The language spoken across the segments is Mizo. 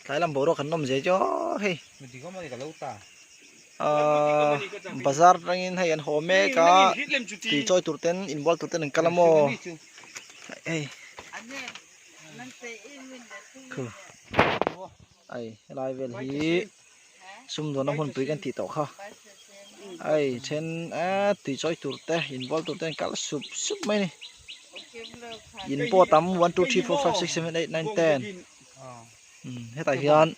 Tlai lam boruak han nawm zia chu hei ahh bazar atangin hei an haw mek a tui chawi tur ten inbual tur ten an kal a maw hei khu ai helai vel hi sumdawnna hmunpui kan tih tawh kha ai then eee tui chawi tur te inbual tur te an kal sup sup mai a ni in pawh a tam one two three four five six seven eight nine ten hetah hian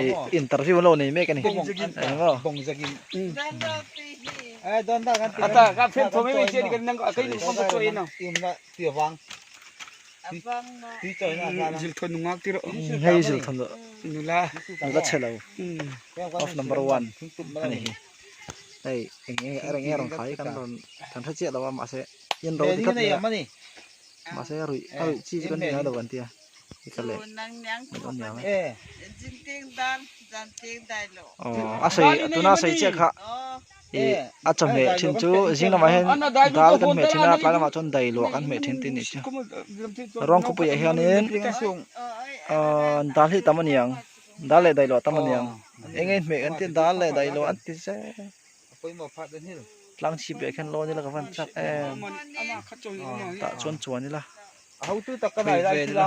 ih interview an lo nei mek a ni engemaw hei zilthawn nula chhe lo of number one a ni hi hei eng nge a eng nge rawn khai kan rawn kan hre chiah lo a mahse in ro ti khat mai a mahse a ruih a ruih chi chu kan ni ngai lo an tia aw a sawi tuna a sawi chiah kha ih a chawhmeh thin chu zing lamah hian dal kan hmeh thin a tlai lamah chuan dai luah kan hmeh thin tih a nih chu rawng khawpuiah hianin ahh dal hi tam a ni ang dal leh dai luah tam a ni ang eng nge hmeh kan tia dal leh dai luah an ti zel tlang chhip leh khian lawn ila ka van chak em tah chuan chuan ila pui vel ila.